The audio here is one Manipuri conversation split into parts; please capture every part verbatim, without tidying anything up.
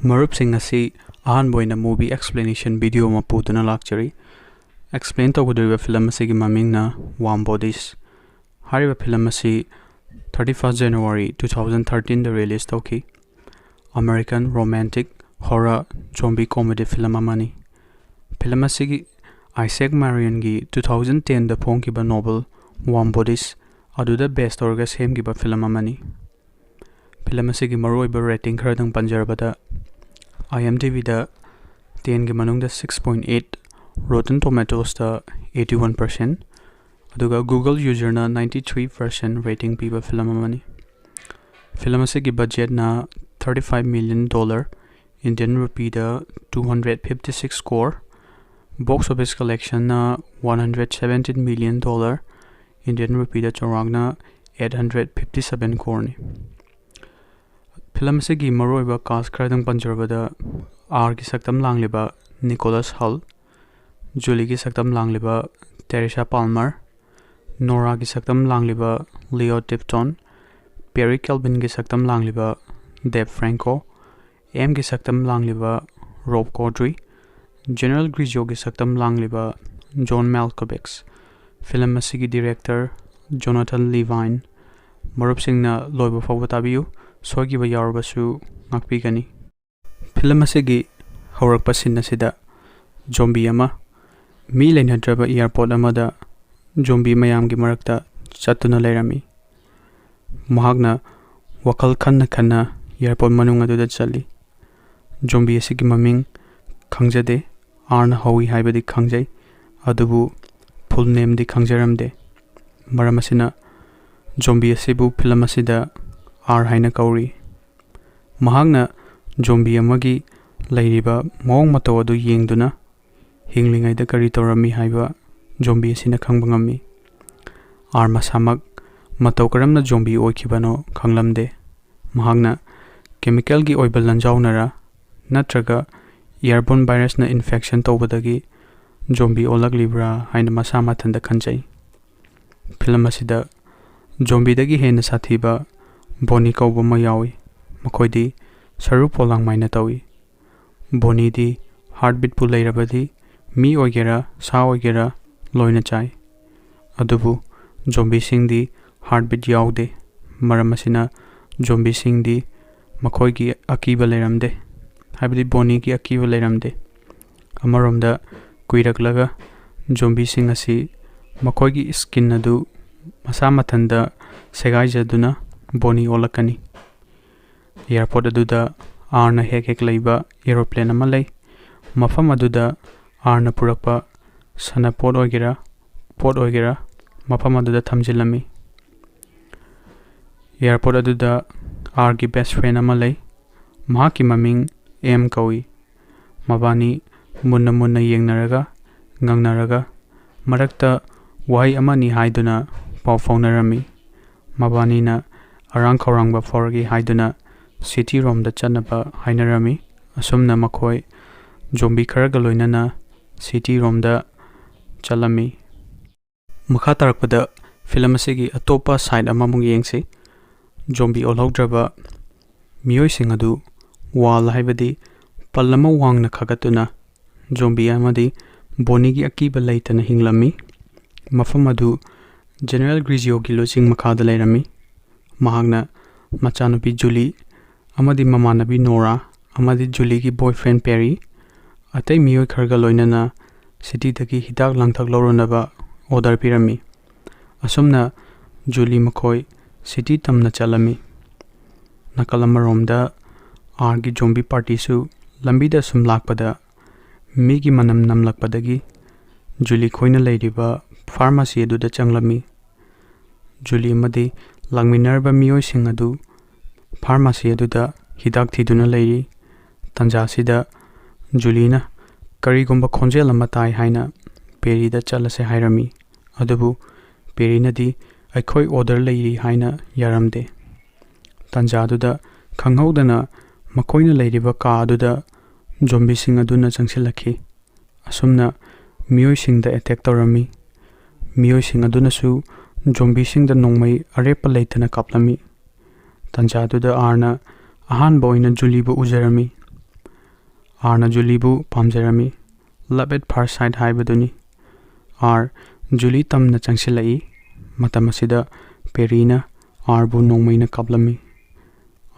ꯃꯔꯨꯞꯁꯤꯡ, ꯉꯁꯤ ꯑꯍꯥꯟꯕ ꯑꯣꯏꯅ movie explanation video ꯑꯃ ꯄꯨꯗꯨꯅ ꯂꯥꯛꯆꯔꯤ꯫ Explain ꯇꯧꯒꯗꯧꯔꯤꯕ film ꯑꯁꯤꯒꯤ ꯃꯃꯤꯡꯅ Warm Bodies꯫ ꯍꯥꯏꯔꯤꯕ film ꯑꯁꯤ thirty first January two thousand thirteen ꯗ release ꯇꯧꯈꯤ꯫ American romantic horror zombie comedy film ꯑꯃꯅꯤ꯫ Film ꯑꯁꯤꯒꯤ Isaac Marion ꯒꯤ two thousand ten ꯗ ꯐꯣꯡꯈꯤꯕ novel Warm Bodies ꯑꯗꯨꯗ base ꯇꯧꯔꯒ ꯁꯦꯝꯈꯤꯕ film ꯑꯃꯅꯤ꯫ Film ꯑꯁꯤꯒꯤ ꯃꯔꯨꯑꯣꯏꯕ rating ꯈꯔꯗꯪ ꯄꯟꯖꯔꯕꯗ, IMDb ꯗ ten ꯒꯤ ꯃꯅꯨꯡꯗ six point eight, Rotten Tomatoes ꯇ eighty one percent, ꯑꯗꯨꯒ Google user ꯅ ninety three percent rating ꯄꯤꯕ film ꯑꯃꯅꯤ꯫ Film ꯑꯁꯤꯒꯤ budget ꯅ thirty five million dollar, Indian rupee ꯗ two hundred fifty six crore, box office collection ꯅ one hundred seventeen million dollar, Indian rupee ꯗ ꯆꯥꯎꯔꯥꯛꯅ eight hundred fifty seven crore ꯅꯤ꯫ Film ꯑꯁꯤꯒꯤ ꯃꯔꯨꯑꯣꯏꯕ cast ꯈꯔꯗꯪ ꯄꯟꯖꯔꯕꯗ, R ꯒꯤ ꯁꯛꯇꯝ ꯂꯥꯡꯂꯤꯕ Nicholas Hoult, Julie ꯒꯤ ꯁꯛꯇꯝ ꯂꯥꯡꯂꯤꯕ Teresa Palmer, Nora ꯒꯤ ꯁꯛꯇꯝ ꯂꯥꯡꯂꯤꯕ Leo Tipton, Perry Calvin ꯒꯤ ꯁꯛꯇꯝ ꯂꯥꯡꯂꯤꯕ Dave Franco, M ꯒꯤ ꯁꯛꯇꯝ ꯂꯥꯡꯂꯤꯕ Rob Corddry, General Grizzo ꯒꯤ ꯁꯛꯇꯝ ꯂꯥꯡꯂꯤꯕ John Malkovich꯫ Film ꯑꯁꯤꯒꯤ director Jonathan Levine꯫ ꯃꯔꯨꯞꯁꯤꯡꯅ ꯂꯣꯏꯕ ꯐꯥꯎꯕ ꯇꯥꯕꯤꯌꯨ, ꯁꯣꯏꯈꯤꯕ ꯌꯥꯎꯔꯕꯁꯨ ꯉꯥꯛꯄꯤꯒꯅꯤ꯫ Film ꯑꯁꯤꯒꯤ ꯍꯧꯔꯛꯄ scene ꯑꯁꯤꯗ zombie ꯑꯃ ꯃꯤ ꯂꯩꯅꯗ꯭ꯔꯕ airport ꯑꯃꯗ zombie ꯃꯌꯥꯝꯒꯤ ꯃꯔꯛꯇ ꯆꯠꯇꯨꯅ ꯂꯩꯔꯝꯃꯤ꯫ ꯃꯍꯥꯛꯅ ꯋꯥꯈꯜ ꯈꯟꯅ ꯈꯟꯅ airport ꯃꯅꯨꯡ ꯑꯗꯨꯗ ꯆꯠꯂꯤ꯫ Zombie ꯑꯁꯤꯒꯤ ꯃꯃꯤꯡ ꯈꯪꯖꯗꯦ꯫ R ꯅ ꯍꯧꯏ ꯍꯥꯏꯕꯗꯤ ꯈꯪꯖꯩ, ꯑꯗꯨꯕꯨ full name ꯗꯤ ꯈꯪꯖꯔꯝꯗꯦ꯫ ꯃꯔꯝ ꯑꯁꯤꯅ zombie ꯑꯁꯤꯕꯨ film ꯑꯁꯤꯗ R ꯍꯥꯏꯅ ꯀꯧꯔꯤ꯫ ꯃꯍꯥꯛꯅ zombie ꯑꯃꯒꯤ ꯂꯩꯔꯤꯕ ꯃꯑꯣꯡ ꯃꯇꯧ ꯑꯗꯨ ꯌꯦꯡꯗꯨꯅ ꯍꯤꯡꯂꯤꯉꯩꯗ ꯀꯔꯤ ꯇꯧꯔꯝꯃꯤ ꯍꯥꯏꯕ zombie ꯑꯁꯤꯅ ꯈꯪꯕ ꯉꯝꯃꯤ꯫ R ꯃꯁꯥꯃꯛ ꯃꯇꯧ ꯀꯔꯝꯅ zombie ꯑꯣꯏꯈꯤꯕꯅꯣ ꯈꯪꯂꯝꯗꯦ꯫ ꯃꯍꯥꯛꯅ chemical ꯒꯤ ꯑꯣꯏꯕ ꯂꯥꯟꯖꯥꯎꯅꯔ ꯅꯠꯇ꯭ꯔꯒ airborne virus ꯅ infection ꯇꯧꯕꯗꯒꯤ zombie ꯑꯣꯜꯂꯛꯂꯤꯕ꯭ꯔꯥ ꯍꯥꯏꯅ ꯃꯁꯥ ꯃꯊꯟꯇ ꯈꯟꯖꯩ꯫ Film ꯑꯁꯤꯗ zombie ꯗꯒꯤ ꯍꯦꯟꯅ ꯁꯥꯊꯤꯕ Bonnie ꯀꯧꯕ ꯑꯃ ꯌꯥꯎꯏ꯫ ꯃꯈꯣꯏꯗꯤ ꯁꯔꯨ ꯄꯣꯂꯥꯡ ꯃꯥꯏꯅ ꯇꯧꯏ꯫ ꯕꯣꯅꯤꯗꯤ ꯍꯥꯔꯠꯕꯤꯠꯄꯨ ꯂꯩꯔꯕꯗꯤ ꯃꯤ ꯑꯣꯏꯒꯦꯔꯥ ꯁꯥ ꯑꯣꯏꯒꯦꯔꯥ ꯂꯣꯏꯅ ꯆꯥꯏ꯫ ꯑꯗꯨꯕꯨ ꯖꯣꯝꯕꯤꯁꯤꯡꯗꯤ ꯍꯥꯔꯠꯕꯤꯠ ꯌꯥꯎꯗꯦ꯫ ꯃꯔꯝ ꯑꯁꯤꯅ ꯖꯣꯝꯕꯤꯁꯤꯡꯗꯤ ꯃꯈꯣꯏꯒꯤ ꯑꯀꯤꯕ ꯂꯩꯔꯝꯗꯦ, ꯍꯥꯏꯕꯗꯤ ꯕꯣꯅꯤꯒꯤ ꯑꯀꯤꯕ ꯂꯩꯔꯝꯗꯦ꯫ ꯑꯃꯔꯣꯝꯗ ꯀꯨꯏꯔꯛꯂꯒ ꯖꯣꯝꯕꯤꯁꯤꯡ ꯑꯁꯤ ꯃꯈꯣꯏꯒꯤ ꯁ꯭ꯀꯤꯟ ꯑꯗꯨ ꯃꯁꯥ ꯃꯊꯟꯇ ꯁꯦꯒꯥꯏꯖꯗꯨꯅ ꯕꯣꯅꯤ ꯑꯣꯜꯂꯛꯀꯅꯤ꯫ ꯑꯦꯌꯥꯔꯄꯣꯔꯠ ꯑꯗꯨꯗ ꯑꯥꯔꯅ ꯍꯦꯛ ꯍꯦꯛ ꯂꯩꯕ ꯑꯦꯔꯣꯄ꯭ꯂꯦꯟ ꯑꯃ ꯂꯩ꯫ ꯃꯐꯝ ꯑꯗꯨꯗ ꯑꯥꯔꯅ ꯄꯨꯔꯛꯄ ꯁꯥꯟꯅꯄꯣꯠ ꯑꯣꯏꯒꯦꯔꯥ ꯄꯣꯠ ꯑꯣꯏꯒꯦꯔꯥ ꯃꯐꯝ ꯑꯗꯨꯗ ꯊꯝꯖꯤꯜꯂꯝꯃꯤ꯫ ꯑꯦꯌꯥꯔꯄꯣꯔꯠ ꯑꯗꯨꯗ ꯑꯥꯔꯒꯤ ꯕꯦꯁ ꯐ꯭ꯔꯦꯟ ꯑꯃ ꯂꯩ꯫ ꯃꯍꯥꯛꯀꯤ ꯃꯃꯤꯡ ꯑꯦꯝ ꯀꯧꯏ꯫ ꯃꯕꯥꯅꯤ ꯃꯨꯟꯅ ꯃꯨꯟꯅ ꯌꯦꯡꯅꯔꯒ, ꯉꯪꯅꯔꯒ, ꯃꯔꯛꯇ ꯋꯥꯍꯩ ꯑꯃꯅꯤ ꯍꯥꯏꯗꯨꯅ ꯄꯥꯎ ꯐꯥꯎꯅꯔꯝꯃꯤ꯫ ꯃꯕꯥꯅꯤꯅ ꯑꯔꯥꯡ ꯈꯧꯔꯥꯡꯕ ꯐꯥꯎꯔꯛꯏ ꯍꯥꯏꯗꯨꯅ ꯁꯤꯇꯤ ꯔꯣꯝꯗ ꯆꯠꯅꯕ ꯍꯥꯏꯅꯔꯝꯃꯤ꯫ ꯑꯁꯨꯝꯅ ꯃꯈꯣꯏ ꯖꯣꯝꯕꯤ ꯈꯔꯒ ꯂꯣꯏꯅꯅ ꯁꯤꯇꯤ ꯔꯣꯝꯗ ꯆꯠꯂꯝꯃꯤ꯫ ꯃꯈꯥ ꯇꯥꯔꯛꯄꯗ ꯐꯤꯂꯝ ꯑꯁꯤꯒꯤ ꯑꯇꯣꯞꯄ ꯁꯥꯏꯠ ꯑꯃꯃꯨꯛ ꯌꯦꯡꯁꯤ꯫ ꯖꯣꯝꯕꯤ ꯑꯣꯜꯍꯧꯗ꯭ꯔꯕ ꯃꯤꯑꯣꯏꯁꯤꯡ ꯑꯗꯨ ꯋꯥꯜ, ꯍꯥꯏꯕꯗꯤ ꯄꯜ ꯑꯃ ꯋꯥꯡꯅ ꯈꯥꯒꯠꯇꯨꯅ ꯖꯣꯝꯕꯤ ꯑꯃꯗꯤ ꯕꯣꯅꯤꯒꯤ ꯑꯀꯤꯕ ꯂꯩꯇꯅ ꯍꯤꯡꯂꯝꯃꯤ꯫ ꯃꯐꯝ ꯑꯗꯨ ꯖꯦꯅꯔꯦꯜ ꯒ꯭ꯔꯤꯖꯤꯌꯣꯒꯤ ꯂꯨꯆꯤꯡ ꯃꯈꯥꯗ ꯂꯩꯔꯝꯃꯤ꯫ ꯃꯍꯥꯛꯅ ꯃꯆꯥꯅꯨꯄꯤ ꯖꯨꯂꯤ ꯑꯃꯗꯤ ꯃꯃꯥꯟꯅꯕꯤ ꯅꯣꯔꯥ ꯑꯃꯗꯤ ꯖꯨꯂꯤꯒꯤ ꯕꯣꯏꯐ꯭ꯔꯦꯟ ꯄꯦꯔꯤ, ꯑꯇꯩ ꯃꯤꯑꯣꯏ ꯈꯔꯒ ꯂꯣꯏꯅꯅ ꯁꯤꯇꯤꯗꯒꯤ ꯍꯤꯗꯥꯛ ꯂꯥꯡꯊꯛ ꯂꯧꯔꯨꯅꯕ ꯑꯣꯔꯗꯔ ꯄꯤꯔꯝꯃꯤ꯫ ꯑꯁꯨꯝꯅ ꯖꯨꯂꯤ ꯃꯈꯣꯏ ꯁꯤꯇꯤ ꯇꯝꯅ ꯆꯠꯂꯝꯃꯤ꯫ ꯅꯥꯀꯜ ꯑꯃꯔꯣꯝꯗ ꯑꯥꯔꯒꯤ ꯖꯣꯝꯕꯤ ꯄꯥꯔꯇꯤꯁꯨ ꯂꯝꯕꯤꯗ ꯁꯨꯝ ꯂꯥꯛꯄꯗ ꯃꯤꯒꯤ ꯃꯅꯝ ꯅꯝꯂꯛꯄꯗꯒꯤ ꯖꯨꯂꯤ ꯈꯣꯏꯅ ꯂꯩꯔꯤꯕ ꯐꯥꯔꯃꯥꯁꯤ ꯑꯗꯨꯗ ꯆꯪꯂꯝꯃꯤ꯫ ꯖꯨꯂꯤ ꯑꯃꯗꯤ ꯂꯥꯛꯃꯤꯟꯅꯔꯤꯕ ꯃꯤꯑꯣꯏꯁꯤꯡ ꯑꯗꯨ ꯐꯥꯔꯃꯥꯁꯤ ꯑꯗꯨꯗ ꯍꯤꯗꯥꯛ ꯊꯤꯗꯨꯅ ꯂꯩꯔꯤ꯫ ꯇꯥꯟꯖꯥ ꯑꯁꯤꯗ ꯖꯨꯂꯤꯅ ꯀꯔꯤꯒꯨꯝꯕ ꯈꯣꯟꯖꯦꯜ ꯑꯃ ꯇꯥꯏ ꯍꯥꯏꯅ ꯄꯦꯔꯤꯗ ꯆꯠꯂꯁꯦ ꯍꯥꯏꯔꯝꯃꯤ꯫ ꯑꯗꯨꯕꯨ ꯄꯦꯔꯤꯅꯗꯤ ꯑꯩꯈꯣꯏ ꯑꯣꯔꯗꯔ ꯂꯩꯔꯤ ꯍꯥꯏꯅ ꯌꯥꯔꯝꯗꯦ꯫ ꯇꯥꯟꯖꯥꯗꯨꯗ ꯈꯪꯍꯧꯗꯅ ꯃꯈꯣꯏꯅ ꯂꯩꯔꯤꯕ ꯀꯥ ꯑꯗꯨꯗ ꯖꯣꯝꯕꯤꯁꯤꯡ ꯑꯗꯨꯅ ꯆꯪꯁꯤꯜꯂꯛꯈꯤ꯫ ꯑꯁꯨꯝꯅ ꯃꯤꯑꯣꯏꯁꯤꯡꯗ ꯑꯦꯇꯦꯛ ꯇꯧꯔꯝꯃꯤ꯫ ꯃꯤꯑꯣꯏꯁꯤꯡ ꯑꯗꯨꯅꯁꯨ ꯖꯣꯝꯕꯤꯁꯤꯡꯗ ꯅꯣꯡꯃꯩ ꯑꯔꯦꯞꯄ ꯂꯩꯇꯅ ꯀꯥꯞꯂꯝꯃꯤ꯫ ꯇꯥꯟꯖꯥꯗꯨꯗ ꯑꯥꯔꯅ ꯑꯍꯥꯟꯕ ꯑꯣꯏꯅ ꯖꯨꯂꯤꯕꯨ ꯎꯖꯔꯝꯃꯤ꯫ ꯑꯥꯔꯅ ꯖꯨꯂꯤꯕꯨ ꯄꯥꯝꯖꯔꯝꯃꯤ꯫ Love at first sight ꯍꯥꯏꯕꯗꯨꯅꯤ꯫ ꯑꯥꯔ ꯖꯨꯂꯤ ꯇꯝꯅ ꯆꯪꯁꯤꯜꯂꯛꯏ꯫ ꯃꯇꯝ ꯑꯁꯤꯗ ꯄꯦꯔꯤꯅ ꯑꯥꯔꯕꯨ ꯅꯣꯡꯃꯩꯅ ꯀꯥꯞꯂꯝꯃꯤ꯫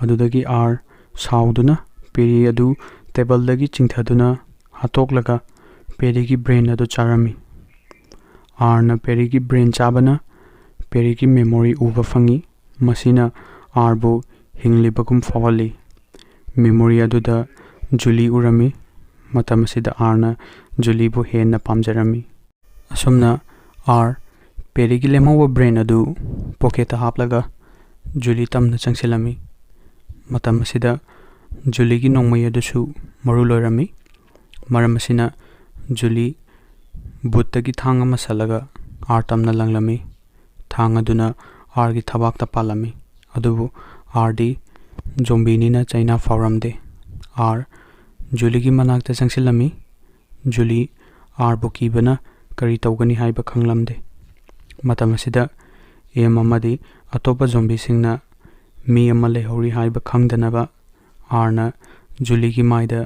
ꯑꯗꯨꯗꯒꯤ ꯑꯥꯔ ꯁꯥꯎꯗꯨꯅ ꯄꯦꯔꯤ ꯑꯗꯨ ꯇꯦꯕꯜꯗꯒꯤ ꯆꯤꯡꯊꯗꯨꯅ ꯍꯥꯠꯇꯣꯛꯂꯒ ꯄꯦꯔꯤꯒꯤ ꯕ꯭ꯔꯦꯟ ꯑꯗꯨ ꯆꯥꯔꯝꯃꯤ꯫ ꯑꯥꯔꯅ ꯄꯦꯔꯤꯒꯤ ꯕ꯭ꯔꯦꯟ ꯆꯥꯕꯅ ꯄꯦꯔꯤꯒꯤ ꯃꯦꯃꯣꯔꯤ ꯎꯕ ꯐꯪꯉꯤ꯫ ꯃꯁꯤꯅ ꯑꯥꯔꯕꯨ ꯍꯤꯡꯂꯤꯕꯒꯨꯝ ꯐꯥꯎꯍꯜꯂꯤ꯫ ꯃꯦꯃꯣꯔꯤ ꯑꯗꯨꯗ ꯖꯨꯂꯤ ꯎꯔꯝꯃꯤ꯫ ꯃꯇꯝ ꯑꯁꯤꯗ ꯑꯥꯔꯅ ꯖꯨꯂꯤꯕꯨ ꯍꯦꯟꯅ ꯄꯥꯝꯖꯔꯝꯃꯤ꯫ ꯑꯁꯨꯝꯅ ꯑꯥꯔ ꯄꯦꯔꯤꯒꯤ ꯂꯦꯝꯍꯧꯕ ꯕ꯭ꯔꯦꯟ ꯑꯗꯨ ꯄꯣꯀꯦꯠꯇ ꯍꯥꯞꯂꯒ ꯖꯨꯂꯤ ꯇꯝꯅ ꯆꯪꯁꯤꯜꯂꯝꯃꯤ꯫ ꯃꯇꯝ ꯑꯁꯤꯗ ꯖꯨꯂꯤꯒꯤ ꯅꯣꯡꯃꯩ ꯑꯗꯨꯁꯨ ꯃꯔꯨ ꯂꯣꯏꯔꯝꯃꯤ꯫ ꯃꯔꯝ ꯑꯁꯤꯅ ꯖꯨꯂꯤ ꯕꯨꯠꯇꯒꯤ ꯊꯥꯡ ꯑꯃ ꯁꯠꯂꯒ ꯑꯥꯔ ꯇꯝꯅ ꯂꯪꯂꯝꯃꯤ꯫ ꯊꯥꯡ ꯑꯗꯨꯅ ꯑꯥꯔꯒꯤ ꯊꯕꯥꯛꯇ ꯄꯥꯜꯂꯝꯃꯤ꯫ ꯑꯗꯨꯕꯨ ꯑꯥꯔꯗꯤ ꯖꯣꯝꯕꯤꯅꯤꯅ ꯆꯩꯅꯥ ꯐꯥꯎꯔꯝꯗꯦ꯫ ꯑꯥꯔ ꯖꯨꯂꯤꯒꯤ ꯃꯅꯥꯛꯇ ꯆꯪꯁꯤꯜꯂꯝꯃꯤ꯫ ꯖꯨꯂꯤ ꯑꯥꯔꯕꯨ ꯀꯤꯕꯅ ꯀꯔꯤ ꯇꯧꯒꯅꯤ ꯍꯥꯏꯕ ꯈꯪꯂꯝꯗꯦ꯫ ꯃꯇꯝ ꯑꯁꯤꯗ ꯑꯦꯝ ꯑꯃꯗꯤ ꯑꯇꯣꯞꯄ ꯖꯣꯝꯕꯤꯁꯤꯡꯅ ꯃꯤ ꯑꯃ ꯂꯩꯍꯧꯔꯤ ꯍꯥꯏꯕ ꯈꯪꯗꯅꯕ ꯑꯥꯔꯅ ꯖꯨꯂꯤꯒꯤ ꯃꯥꯏꯗ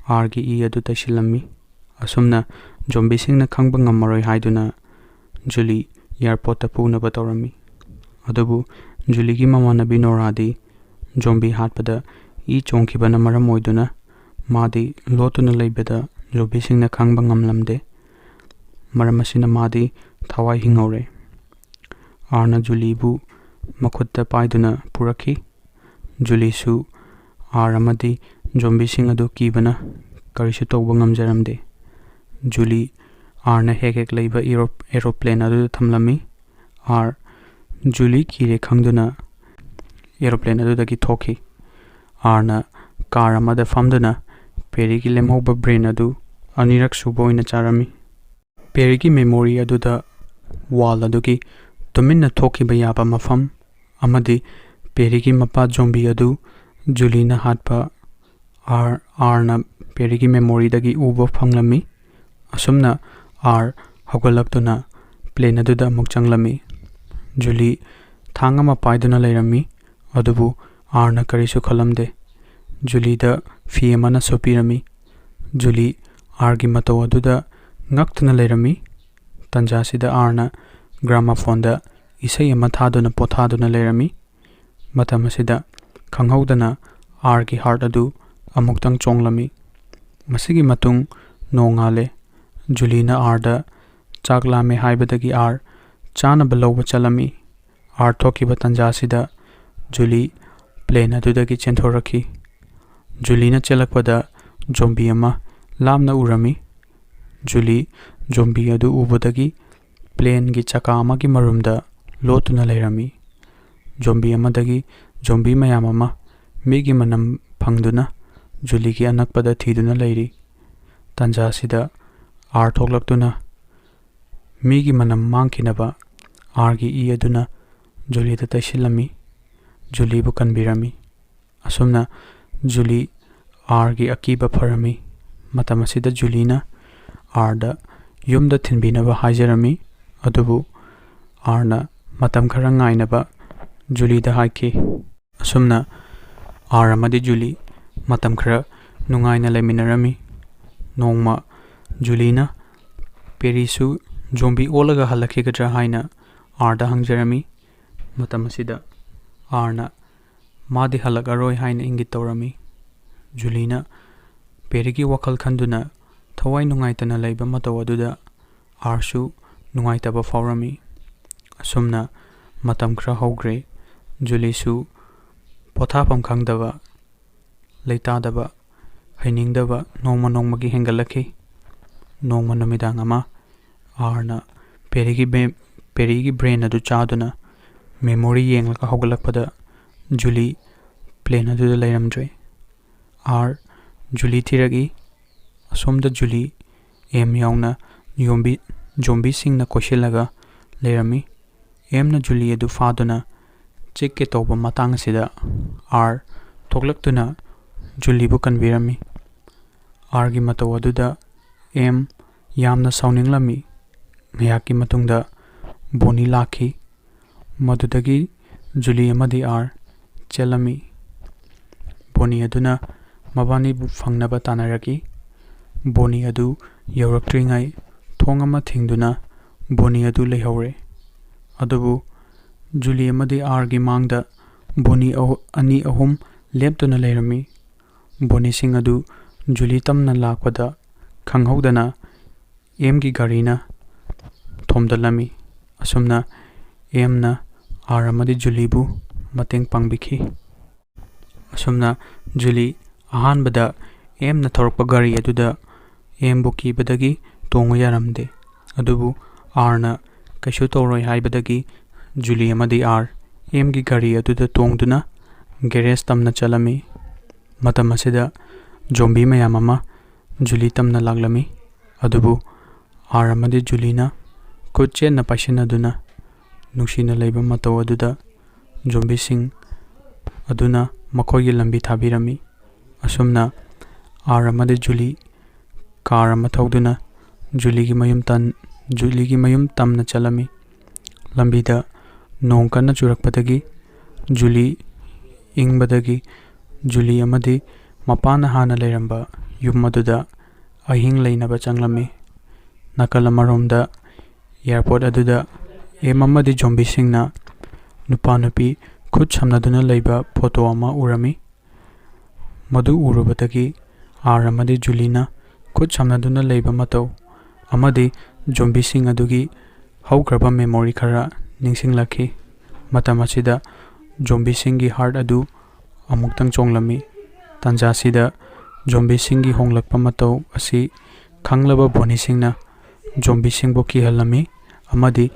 ꯑꯥꯔꯒꯤ ꯏ ꯑꯗꯨ ꯇꯩꯁꯤꯜꯂꯝꯃꯤ꯫ ꯑꯁꯨꯝꯅ ꯖꯣꯝꯕꯤꯁꯤꯡꯅ ꯈꯪꯕ ꯉꯝꯃꯔꯣꯏ ꯍꯥꯏꯗꯨꯅ ꯖꯨꯂꯤ ꯑꯦꯌꯥꯔꯄꯣꯔꯠꯇ ꯄꯨꯅꯕ ꯇꯧꯔꯝꯃꯤ꯫ ꯑꯗꯨꯕꯨ ꯖꯨꯂꯤꯒꯤ ꯃꯃꯥꯟꯅꯕꯤ ꯅꯣꯔꯥꯗꯤ ꯖꯣꯝꯕꯤ ꯍꯥꯠꯄꯗ ꯏ ꯆꯣꯡꯈꯤꯕꯅ ꯃꯔꯝ ꯑꯣꯏꯗꯨꯅ ꯃꯥꯗꯤ ꯂꯣꯠꯇꯨꯅ ꯂꯩꯕꯗ ꯖꯣꯝꯕꯤꯁꯤꯡꯅ ꯈꯪꯕ ꯉꯝꯂꯝꯗꯦ꯫ ꯃꯔꯝ ꯑꯁꯤꯅ ꯃꯥꯗꯤ ꯊꯋꯥꯏ ꯍꯤꯡꯍꯧꯔꯦ꯫ ꯑꯥꯔꯅ ꯖꯨꯂꯤꯕꯨ ꯃꯈꯨꯠꯇ ꯄꯥꯏꯗꯨꯅ ꯄꯨꯔꯛꯈꯤ꯫ ꯖꯨꯂꯤꯁꯨ ꯑꯥꯔ ꯑꯃꯗꯤ ꯖꯣꯝꯕꯤꯁꯤꯡ ꯑꯗꯨ ꯀꯤꯕꯅ ꯀꯔꯤꯁꯨ ꯇꯧꯕ ꯉꯝꯖꯔꯝꯗꯦ꯫ ꯖꯨꯂꯤ ꯑꯥꯔꯅ ꯍꯦꯛ ꯍꯦꯛ ꯂꯩꯕ ꯑꯦꯔꯣ-, ꯑꯦꯔꯣꯄ꯭ꯂꯦꯟ ꯑꯗꯨꯗ ꯊꯝꯂꯝꯃꯤ꯫ ꯑꯥꯔ ꯖꯨꯂꯤ ꯀꯤꯔꯦ ꯈꯪꯗꯨꯅ ꯑꯦꯔꯣꯄ꯭ꯂꯦꯟ ꯑꯗꯨꯗꯒꯤ ꯊꯣꯛꯈꯤ꯫ ꯑꯥꯔꯅ ꯀꯥꯔ ꯑꯃꯗ ꯐꯝꯗꯨꯅ ꯄꯦꯔꯤꯒꯤ ꯂꯦꯝꯍꯧꯕ ꯕ꯭ꯔꯦꯟ ꯑꯗꯨ ꯑꯅꯤꯔꯛ ꯁꯨꯕ ꯑꯣꯏꯅ ꯆꯥꯔꯝꯃꯤ꯫ ꯄꯦꯔꯤꯒꯤ ꯃꯦꯃꯣꯔꯤ ꯑꯗꯨꯗ ꯋꯥꯜ ꯑꯗꯨꯒꯤ ꯇꯨꯃꯤꯟꯅ ꯊꯣꯛꯈꯤꯕ ꯌꯥꯕ ꯃꯐꯝ ꯑꯃꯗꯤ ꯄꯦꯔꯤꯒꯤ ꯃꯄꯥ ꯖꯣꯝꯕꯤ ꯑꯗꯨ ꯖꯨꯂꯤꯅ ꯍꯥꯠꯄ ꯑꯥꯔ, ꯑꯥꯔꯅ ꯄꯦꯔꯤꯒꯤ ꯃꯦꯃꯣꯔꯤꯗꯒꯤ ꯎꯕ ꯐꯪꯂꯝꯃꯤ꯫ ꯑꯁꯨꯝꯅ ꯑꯥꯔ ꯍꯧꯒꯠꯂꯛꯇꯨꯅ ꯄ꯭ꯂꯦꯟ ꯑꯗꯨꯗ ꯑꯃꯨꯛ ꯆꯪꯂꯝꯃꯤ꯫ ꯖꯨꯂꯤ ꯊꯥꯡ ꯑꯃ ꯄꯥꯏꯗꯨꯅ ꯂꯩꯔꯝꯃꯤ, ꯑꯗꯨꯕꯨ ꯑꯥꯔꯅ ꯀꯔꯤꯁꯨ ꯈꯜꯂꯝꯗꯦ꯫ ꯖꯨꯂꯤꯗ ꯐꯤ ꯑꯃꯅ ꯁꯨꯞꯄꯤꯔꯝꯃꯤ꯫ ꯖꯨꯂꯤ ꯑꯥꯔꯒꯤ ꯃꯇꯧ ꯑꯗꯨꯗ ꯉꯛꯇꯨꯅ ꯂꯩꯔꯝꯃꯤ꯫ ꯇꯟꯖꯥꯁꯤꯗ ꯑꯥꯔꯅ ꯒ꯭ꯔꯥꯃꯥꯐꯣꯟꯗ ꯏꯁꯩ ꯑꯃ ꯊꯥꯗꯨꯅ ꯄꯣꯊꯥꯗꯨꯅ ꯂꯩꯔꯝꯃꯤ꯫ ꯃꯇꯝ ꯑꯁꯤꯗ ꯈꯪꯍꯧꯗꯅ ꯑꯥꯔꯒꯤ ꯍꯥꯔꯠ ꯑꯗꯨ ꯑꯃꯨꯛꯇꯪ ꯆꯣꯡꯂꯝꯃꯤ꯫ ꯃꯁꯤꯒꯤ ꯃꯇꯨꯡ ꯅꯣꯡꯉꯥꯜꯂꯦ꯫ ꯖꯨꯂꯤꯅ ꯑꯥꯔꯗ ꯆꯥꯛ ꯂꯥꯝꯃꯦ ꯍꯥꯏꯕꯗꯒꯤ ꯑꯥꯔ ꯆꯥꯅꯕ ꯂꯧꯕ ꯆꯠꯂꯝꯃꯤ꯫ ꯑꯥꯔ ꯊꯣꯛꯈꯤꯕ ꯇꯟꯖꯥꯁꯤꯗ ꯖꯨꯂꯤ ꯄ꯭ꯂꯦꯟ ꯑꯗꯨꯗꯒꯤ ꯆꯦꯟꯊꯣꯔꯛꯈꯤ꯫ ꯖꯨꯂꯤꯅ ꯆꯦꯜꯂꯛꯄꯗ ꯖꯣꯝꯕꯤ ꯑꯃ ꯂꯥꯞꯅ ꯎꯔꯝꯃꯤ꯫ ꯖꯨꯂꯤ ꯖꯣꯝꯕꯤ ꯑꯗꯨ ꯎꯕꯗꯒꯤ ꯄ꯭ꯂꯦꯟꯒꯤ ꯆꯀꯥ ꯑꯃꯒꯤ ꯃꯔꯨꯝꯗ ꯂꯣꯠꯇꯨꯅ ꯂꯩꯔꯝꯃꯤ꯫ ꯖꯣꯝꯕꯤ ꯑꯃꯗꯒꯤ ꯖꯣꯝꯕꯤ ꯃꯌꯥꯝ ꯑꯃ ꯃꯤꯒꯤ ꯃꯅꯝ ꯐꯪꯗꯨꯅ ꯖꯨꯂꯤꯒꯤ ꯑꯅꯛꯄꯗ ꯊꯤꯗꯨꯅ ꯂꯩꯔꯤ꯫ ꯇꯟꯖꯥꯁꯤꯗ ꯑꯥꯔ ꯊꯣꯛꯂꯛꯇꯨꯅ ꯃꯤꯒꯤ ꯃꯅꯝ ꯃꯥꯡꯈꯤꯅꯕ ꯑꯥꯔꯒꯤ ꯏ ꯑꯗꯨꯅ ꯖꯨꯂꯤꯗ ꯇꯩꯁꯤꯜꯂꯝꯃꯤ꯫ ꯖꯨꯂꯤꯕꯨ ꯀꯟꯕꯤꯔꯝꯃꯤ꯫ ꯑꯁꯨꯝꯅ ꯖꯨꯂꯤ ꯑꯥꯔꯒꯤ ꯑꯀꯤꯕ ꯐꯔꯝꯃꯤ꯫ ꯃꯇꯝ ꯑꯁꯤꯗ ꯖꯨꯂꯤꯅ ꯑꯥꯔꯗ ꯌꯨꯝꯗ ꯊꯤꯟꯕꯤꯅꯕ ꯍꯥꯏꯖꯔꯝꯃꯤ꯫ ꯑꯗꯨꯕꯨ ꯑꯥꯔꯅ ꯃꯇꯝ ꯈꯔ ꯉꯥꯏꯅꯕ ꯖꯨꯂꯤꯗ ꯍꯥꯏꯈꯤ꯫ ꯑꯁꯨꯝꯅ ꯑꯥꯔ ꯑꯃꯗꯤ ꯖꯨꯂꯤ ꯃꯇꯝ ꯈꯔ ꯅꯨꯡꯉꯥꯏꯅ ꯂꯩꯃꯤꯟꯅꯔꯝꯃꯤ꯫ ꯅꯣꯡꯃ ꯖꯨꯂꯤꯅ ꯄꯦꯔꯤꯁꯨ ꯖꯣꯝꯕꯤ ꯑꯣꯜꯂꯒ ꯍꯜꯂꯛꯈꯤꯒꯗ꯭ꯔꯥ ꯍꯥꯏꯅ ꯑꯥꯔꯗ ꯍꯪꯖꯔꯝꯃꯤ꯫ ꯃꯇꯝ ꯑꯁꯤꯗ ꯑꯥꯔꯅ ꯃꯥꯗꯤ ꯍꯜꯂꯛꯑꯔꯣꯏ ꯍꯥꯏꯅ ꯏꯪꯒꯤꯠ ꯇꯧꯔꯝꯃꯤ꯫ ꯖꯨꯂꯤꯅ ꯄꯦꯔꯤꯒꯤ ꯋꯥꯈꯜ ꯈꯟꯗꯨꯅ ꯊꯋꯥꯏ ꯅꯨꯡꯉꯥꯏꯇꯅ ꯂꯩꯕ ꯃꯇꯧ ꯑꯗꯨꯗ ꯑꯥꯔꯁꯨ ꯅꯨꯡꯉꯥꯏꯇꯕ ꯐꯥꯎꯔꯝꯃꯤ꯫ ꯑꯁꯨꯝꯅ ꯃꯇꯝ ꯈꯔ ꯍꯧꯈ꯭ꯔꯦ꯫ ꯖꯨꯂꯤꯁꯨ ꯄꯣꯊꯥꯐꯝ ꯈꯪꯗꯕ, ꯂꯩꯇꯥꯗꯕ, ꯍꯩꯅꯤꯡꯗꯕ ꯅꯣꯡꯃ ꯅꯣꯡꯃꯒꯤ ꯍꯦꯟꯒꯠꯂꯛꯈꯤ꯫ ꯅꯣꯡꯃ ꯅꯨꯃꯤꯗꯥꯡ ꯑꯃ ꯑꯥꯔꯅ ꯄꯦꯔꯤꯒꯤ ꯕꯦ-, ꯄꯦꯔꯤꯒꯤ ꯕ꯭ꯔꯦꯟ ꯑꯗꯨ ꯆꯥꯗꯨꯅ ꯃꯦꯃꯣꯔꯤ ꯌꯦꯡꯂꯒ ꯍꯧꯒꯠꯂꯛꯄꯗ ꯖꯨꯂꯤ ꯄ꯭ꯂꯦꯟ ꯑꯗꯨꯗ ꯂꯩꯔꯝꯗ꯭ꯔꯦ꯫ ꯑꯥꯔ ꯖꯨꯂꯤ ꯊꯤꯔꯛꯏ꯫ ꯑꯁꯣꯝꯗ ꯖꯨꯂꯤ ꯑꯦꯝ ꯌꯥꯎꯅ ꯌꯣꯝꯕꯤ-, ꯖꯣꯝꯕꯤꯁꯤꯡꯅ ꯀꯣꯏꯁꯤꯜꯂꯒ ꯂꯩꯔꯝꯃꯤ꯫ ꯑꯦꯝꯅ ꯖꯨꯂꯤ ꯑꯗꯨ ꯐꯥꯗꯨꯅ ꯆꯤꯛꯀꯦ ꯇꯧꯕ ꯃꯇꯥꯡ ꯑꯁꯤꯗ ꯑꯥꯔ ꯊꯣꯛꯂꯛꯇꯨꯅ ꯖꯨꯂꯤꯕꯨ ꯀꯟꯕꯤꯔꯝꯃꯤ꯫ ꯑꯥꯔꯒꯤ ꯃꯇꯧ ꯑꯗꯨꯗ ꯑꯦꯝ ꯌꯥꯝꯅ ꯁꯥꯎꯅꯤꯡꯂꯝꯃꯤ꯫ ꯉꯥꯏꯍꯥꯛꯀꯤ ꯃꯇꯨꯡꯗ ꯕꯣꯅꯤ ꯂꯥꯛꯈꯤ꯫ ꯃꯗꯨꯗꯒꯤ ꯖꯨꯂꯤ ꯑꯃꯗꯤ ꯑꯥꯔ ꯆꯦꯜꯂꯝꯃꯤ꯫ ꯕꯣꯅꯤ ꯑꯗꯨꯅ ꯃꯕꯥꯅꯤꯕꯨ ꯐꯪꯅꯕ ꯇꯥꯟꯅꯔꯛꯏ꯫ ꯕꯣꯅꯤ ꯑꯗꯨ ꯌꯧꯔꯛꯇ꯭ꯔꯤꯉꯩ ꯊꯣꯡ ꯑꯃ ꯊꯤꯡꯗꯨꯅ ꯕꯣꯅꯤ ꯑꯗꯨ ꯂꯩꯍꯧꯔꯦ꯫ ꯑꯗꯨꯕꯨ ꯖꯨꯂꯤ ꯑꯃꯗꯤ ꯑꯥꯔꯒꯤ ꯃꯥꯡꯗ ꯕꯣꯅꯤ ꯑꯍꯨ-, ꯑꯅꯤ ꯑꯍꯨꯝ ꯂꯦꯞꯇꯨꯅ ꯂꯩꯔꯝꯃꯤ꯫ ꯕꯣꯅꯤꯁꯤꯡ ꯑꯗꯨ ꯖꯨꯂꯤ ꯇꯝꯅ ꯂꯥꯛꯄꯗ ꯈꯪꯍꯧꯗꯅ ꯑꯦꯝꯒꯤ ꯒꯥꯔꯤꯅ ꯊꯣꯝꯗꯠꯂꯝꯃꯤ꯫ ꯑꯁꯨꯝꯅ ꯑꯦꯝꯅ ꯑꯥꯔ ꯑꯃꯗꯤ ꯖꯨꯂꯤꯕꯨ ꯃꯇꯦꯡ ꯄꯥꯡꯕꯤꯈꯤ꯫ ꯑꯁꯨꯝꯅ ꯖꯨꯂꯤ ꯑꯍꯥꯟꯕꯗ ꯑꯦꯝꯅ ꯊꯧꯔꯛꯄ ꯒꯥꯔꯤ ꯑꯗꯨꯗ ꯑꯦꯝꯕꯨ ꯀꯤꯕꯗꯒꯤ ꯇꯣꯡꯉꯨ ꯌꯥꯔꯝꯗꯦ꯫ ꯑꯗꯨꯕꯨ ꯑꯥꯔꯅ ꯀꯩꯁꯨ ꯇꯧꯔꯣꯏ ꯍꯥꯏꯕꯗꯒꯤ ꯖꯨꯂꯤ ꯑꯃꯗꯤ ꯑꯥꯔ ꯑꯦꯝꯒꯤ ꯒꯥꯔꯤ ꯑꯗꯨꯗ ꯇꯣꯡꯗꯨꯅ ꯒꯦꯔꯦꯖ ꯇꯝꯅ ꯆꯠꯂꯝꯃꯤ꯫ ꯃꯇꯝ ꯑꯁꯤꯗ ꯖꯣꯝꯕꯤ ꯃꯌꯥꯝ ꯑꯃ ꯖꯨꯂꯤ ꯇꯝꯅ ꯂꯥꯛꯂꯝꯃꯤ꯫ ꯑꯗꯨꯕꯨ ꯑꯥꯔ ꯑꯃꯗꯤ ꯖꯨꯂꯤꯅ ꯈꯨꯠ ꯆꯦꯠꯅ ꯄꯥꯏꯁꯤꯟꯅꯗꯨꯅ ꯅꯨꯡꯁꯤꯅ ꯂꯩꯕ ꯃꯇꯧ ꯑꯗꯨꯗ ꯖꯣꯝꯕꯤꯁꯤꯡ ꯑꯗꯨꯅ ꯃꯈꯣꯏꯒꯤ ꯂꯝꯕꯤ ꯊꯥꯕꯤꯔꯝꯃꯤ꯫ ꯑꯁꯨꯝꯅ ꯑꯥꯔ ꯑꯃꯗꯤ ꯖꯨꯂꯤ ꯀꯥꯔ ꯑꯃ ꯊꯧꯗꯨꯅ ꯖꯨꯂꯤꯒꯤ ꯃꯌꯨꯝ ꯇꯟ-, ꯖꯨꯂꯤꯒꯤ ꯃꯌꯨꯝ ꯇꯝꯅ ꯆꯠꯂꯝꯃꯤ꯫ ꯂꯝꯕꯤꯗ ꯅꯣꯡ ꯀꯟꯅ ꯆꯨꯔꯛꯄꯗꯒꯤ ꯖꯨꯂꯤ ꯏꯪꯕꯗꯒꯤ ꯖꯨꯂꯤ ꯑꯃꯗꯤ ꯃꯄꯥꯅ ꯍꯥꯟꯅ ꯂꯩꯔꯝꯕ ꯌꯨꯝ ꯑꯗꯨꯗ ꯑꯍꯤꯡ ꯂꯩꯅꯕ ꯆꯪꯂꯝꯃꯤ꯫ ꯅꯥꯀꯜ ꯑꯃꯔꯣꯝꯗ ꯑꯦꯌꯥꯔꯄꯣꯔꯠ ꯑꯗꯨꯗ ꯑꯦꯝ ꯑꯃꯗꯤ ꯖꯣꯝꯕꯤꯁꯤꯡꯅ ꯅꯨꯄꯥ ꯅꯨꯄꯤ ꯈꯨꯠ ꯁꯝꯅꯗꯨꯅ ꯂꯩꯕ ꯐꯣꯇꯣ ꯑꯃ ꯎꯔꯝꯃꯤ꯫ ꯃꯗꯨ ꯎꯔꯨꯕꯗꯒꯤ ꯑꯥꯔ ꯑꯃꯗꯤ ꯖꯨꯂꯤꯅ ꯈꯨꯠ ꯁꯝꯅꯗꯨꯅ ꯂꯩꯕ ꯃꯇꯧ ꯑꯃꯗꯤ ꯖꯣꯝꯕꯤꯁꯤꯡ ꯑꯗꯨꯒꯤ ꯍꯧꯈ꯭ꯔꯕ ꯃꯦꯃꯣꯔꯤ ꯈꯔ ꯅꯤꯡꯁꯤꯡꯂꯛꯈꯤ꯫ ꯃꯇꯝ ꯑꯁꯤꯗ ꯖꯣꯝꯕꯤꯁꯤꯡꯒꯤ ꯍꯥꯔꯠ ꯑꯗꯨ ꯑꯃꯨꯛꯇꯪ ꯆꯣꯡꯂꯝꯃꯤ꯫ ꯇꯥꯟꯖꯥꯁꯤꯗ ꯖꯣꯝꯕꯤꯁꯤꯡꯒꯤ ꯍꯣꯡꯂꯛꯄ ꯃꯇꯧ ꯑꯁꯤ ꯈꯪꯂꯕ ꯕꯣꯅꯤꯁꯤꯡꯅ ꯖꯣꯝꯕꯤꯁꯤꯡꯕꯨ ꯀꯤꯍꯜꯂꯝꯃꯤ ꯑꯃꯗꯤ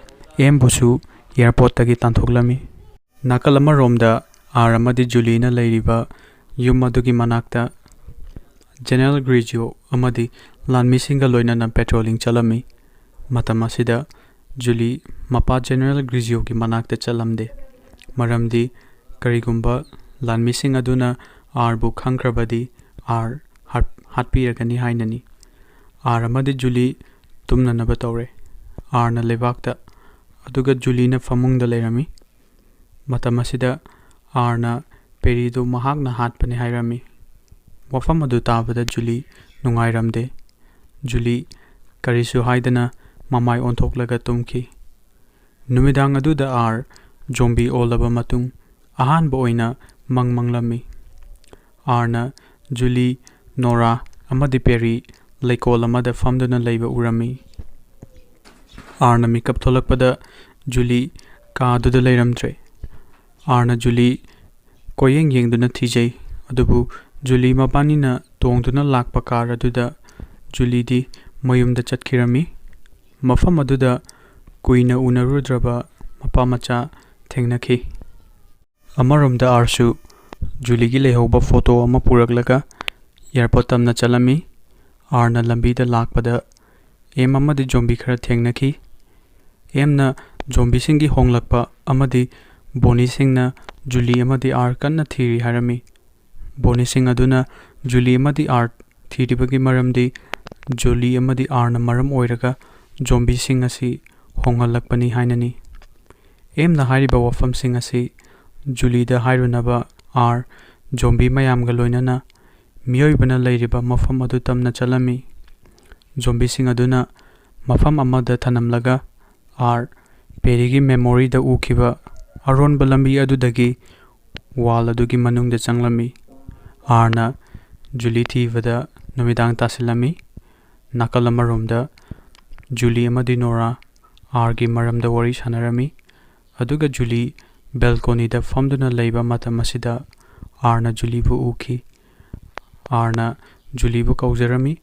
ꯑꯦꯝꯕꯨꯁꯨ ꯑꯦꯌꯥꯔꯄꯣꯔꯠꯇꯒꯤ ꯇꯥꯟꯊꯣꯛꯂꯝꯃꯤ꯫ ꯅꯥꯀꯜ ꯑꯃꯔꯣꯝꯗ ꯑꯥꯔ ꯑꯃꯗꯤ ꯖꯨꯂꯤꯅ ꯂꯩꯔꯤꯕ ꯌꯨꯝ ꯑꯗꯨꯒꯤ ꯃꯅꯥꯛꯇ ꯖꯦꯅꯔꯦꯜ ꯒ꯭ꯔꯤꯖꯤꯌꯣ ꯑꯃꯗꯤ ꯂꯥꯟꯃꯤꯁꯤꯡꯒ ꯂꯣꯏꯅꯅ ꯄꯦꯇ꯭ꯔꯣꯂꯤꯡ ꯆꯠꯂꯝꯃꯤ꯫ ꯃꯇꯝ ꯑꯁꯤꯗ ꯖꯨꯂꯤ ꯃꯄꯥ ꯖꯦꯅꯔꯦꯜ ꯒ꯭ꯔꯤꯖꯤꯌꯣꯒꯤ ꯃꯅꯥꯛꯇ ꯆꯠꯂꯝꯗꯦ, ꯃꯔꯝꯗꯤ ꯀꯔꯤꯒꯨꯝꯕ ꯂꯥꯟꯃꯤꯁꯤꯡ ꯑꯗꯨꯅ ꯑꯥꯔꯕꯨ ꯈꯪꯈ꯭ꯔꯕꯗꯤ ꯑꯥꯔ ꯍꯥꯠ-, ꯍꯥꯠꯄꯤꯔꯒꯅꯤ ꯍꯥꯏꯅꯅꯤ꯫ ꯑꯥꯔ ꯑꯃꯗꯤ ꯖꯨꯂꯤ ꯇꯨꯝꯅꯅꯕ ꯇꯧꯔꯦ꯫ ꯑꯥꯔꯅ ꯂꯩꯕꯥꯛꯇ, ꯑꯗꯨꯒ ꯖꯨꯂꯤꯅ ꯐꯃꯨꯡꯗ ꯂꯩꯔꯝꯃꯤ꯫ ꯃꯇꯝ ꯑꯁꯤꯗ ꯑꯥꯔꯅ ꯄꯦꯔꯤꯗꯨ ꯃꯍꯥꯛꯅ ꯍꯥꯠꯄꯅꯤ ꯍꯥꯏꯔꯝꯃꯤ꯫ ꯋꯥꯐꯝ ꯑꯗꯨ ꯇꯥꯕꯗ ꯖꯨꯂꯤ ꯅꯨꯡꯉꯥꯏꯔꯝꯗꯦ꯫ ꯖꯨꯂꯤ ꯀꯔꯤꯁꯨ ꯍꯥꯏꯗꯅ ꯃꯃꯥꯏ ꯑꯣꯟꯊꯣꯛꯂꯒ ꯇꯨꯝꯈꯤ꯫ ꯅꯨꯃꯤꯗꯥꯡ ꯑꯗꯨꯗ ꯑꯥꯔ ꯖꯣꯝꯕꯤ ꯑꯣꯜꯂꯕ ꯃꯇꯨꯡ ꯑꯍꯥꯟꯕ ꯑꯣꯏꯅ ꯃꯪ ꯃꯪꯂꯝꯃꯤ꯫ ꯑꯥꯔꯅ ꯖꯨꯂꯤ, ꯅꯣꯔꯥ ꯑꯃꯗꯤ ꯄꯦꯔꯤ ꯂꯩꯀꯣꯜ ꯑꯃꯗ ꯐꯝꯗꯨꯅ ꯂꯩꯕ ꯎꯔꯝꯃꯤ꯫ ꯑꯥꯔꯅ ꯃꯤꯀꯞ ꯊꯣꯛꯂꯛꯄꯗ ꯖꯨꯂꯤ ꯀꯥ ꯑꯗꯨꯗ ꯂꯩꯔꯝꯗ꯭ꯔꯦ꯫ ꯑꯥꯔꯅ ꯖꯨꯂꯤ ꯀꯣꯏꯌꯦꯡ ꯌꯦꯡꯗꯨꯅ ꯊꯤꯖꯩ, ꯑꯗꯨꯕꯨ ꯖꯨꯂꯤ ꯃꯕꯥꯅꯤꯅ ꯇꯣꯡꯗꯨꯅ ꯂꯥꯛꯄ ꯀꯥꯔ ꯑꯗꯨꯗ ꯖꯨꯂꯤꯗꯤ ꯃꯌꯨꯝꯗ ꯆꯠꯈꯤꯔꯝꯃꯤ꯫ ꯃꯐꯝ ꯑꯗꯨꯗ ꯀꯨꯏꯅ ꯎꯅꯔꯨꯗ꯭ꯔꯕ ꯃꯄꯥ ꯃꯆꯥ ꯊꯦꯡꯅꯈꯤ꯫ ꯑꯃꯔꯣꯝꯗ ꯑꯥꯔꯁꯨ ꯖꯨꯂꯤꯒꯤ ꯂꯩꯍꯧꯕ ꯐꯣꯇꯣ ꯑꯃ ꯄꯨꯔꯛꯂꯒ ꯑꯦꯌꯥꯔꯄꯣꯔꯠ ꯇꯝꯅ ꯆꯠꯂꯝꯃꯤ꯫ ꯑꯥꯔꯅ ꯂꯝꯕꯤꯗ ꯂꯥꯛꯄꯗ ꯑꯦꯝ ꯑꯃꯗꯤ ꯖꯣꯝꯕꯤ ꯈꯔ ꯊꯦꯡꯅꯈꯤ꯫ ꯑꯦꯝꯅ ꯖꯣꯝꯕꯤꯁꯤꯡꯒꯤ ꯍꯣꯡꯂꯛꯄ ꯑꯃꯗꯤ ꯕꯣꯅꯤꯁꯤꯡꯅ ꯖꯨꯂꯤ ꯑꯃꯗꯤ ꯑꯥꯔ ꯀꯟꯅ ꯊꯤꯔꯤ ꯍꯥꯏꯔꯝꯃꯤ꯫ ꯕꯣꯅꯤꯁꯤꯡ ꯑꯗꯨꯅ ꯖꯨꯂꯤ ꯑꯃꯗꯤ ꯑꯥꯔ ꯊꯤꯔꯤꯕꯒꯤ ꯃꯔꯝꯗꯤ ꯖꯨꯂꯤ ꯑꯃꯗꯤ ꯑꯥꯔꯅ ꯃꯔꯝ ꯑꯣꯏꯔꯒ ꯖꯣꯝꯕꯤꯁꯤꯡ ꯑꯁꯤ ꯍꯣꯡꯍꯜꯂꯛꯄꯅꯤ ꯍꯥꯏꯅꯅꯤ꯫ ꯑꯦꯝꯅ ꯍꯥꯏꯔꯤꯕ ꯋꯥꯐꯝꯁꯤꯡ ꯑꯁꯤ ꯖꯨꯂꯤꯗ ꯍꯥꯏꯔꯨꯅꯕ ꯑꯥꯔ ꯖꯣꯝꯕꯤ ꯃꯌꯥꯝꯒ ꯂꯣꯏꯅꯅ ꯃꯤꯑꯣꯏꯕꯅ ꯂꯩꯔꯤꯕ ꯃꯐꯝ ꯑꯗꯨ ꯇꯝꯅ ꯆꯠꯂꯝꯃꯤ꯫ ꯖꯣꯝꯕꯤꯁꯤꯡ ꯑꯗꯨꯅ ꯃꯐꯝ ꯑꯃꯗ ꯊꯅꯝꯂꯒ ꯑꯥꯔ ꯄꯦꯔꯤꯒꯤ ꯃꯦꯃꯣꯔꯤꯗ ꯎꯈꯤꯕ ꯑꯔꯣꯟꯕ ꯂꯝꯕꯤ ꯑꯗꯨꯗꯒꯤ ꯋꯥꯜ ꯑꯗꯨꯒꯤ ꯃꯅꯨꯡꯗ ꯆꯪꯂꯝꯃꯤ꯫ ꯑꯥꯔꯅ ꯖꯨꯂꯤ ꯊꯤꯕꯗ ꯅꯨꯃꯤꯗꯥꯡ ꯇꯥꯁꯤꯜꯂꯝꯃꯤ꯫ ꯅꯥꯀꯜ ꯑꯃꯔꯣꯝꯗ ꯖꯨꯂꯤ ꯑꯃꯗꯤ ꯅꯣꯔꯥ ꯑꯥꯔꯒꯤ ꯃꯔꯝꯗ ꯋꯥꯔꯤ ꯁꯥꯟꯅꯔꯝꯃꯤ꯫ ꯑꯗꯨꯒ ꯖꯨꯂꯤ ꯕꯦꯜꯀꯣꯅꯤꯗ ꯐꯝꯗꯨꯅ ꯂꯩꯕ ꯃꯇꯝ ꯑꯁꯤꯗ ꯑꯥꯔꯅ ꯖꯨꯂꯤꯕꯨ ꯎꯈꯤ꯫ ꯑꯥꯔꯅ ꯖꯨꯂꯤꯕꯨ ꯀꯧꯖꯔꯝꯃꯤ꯫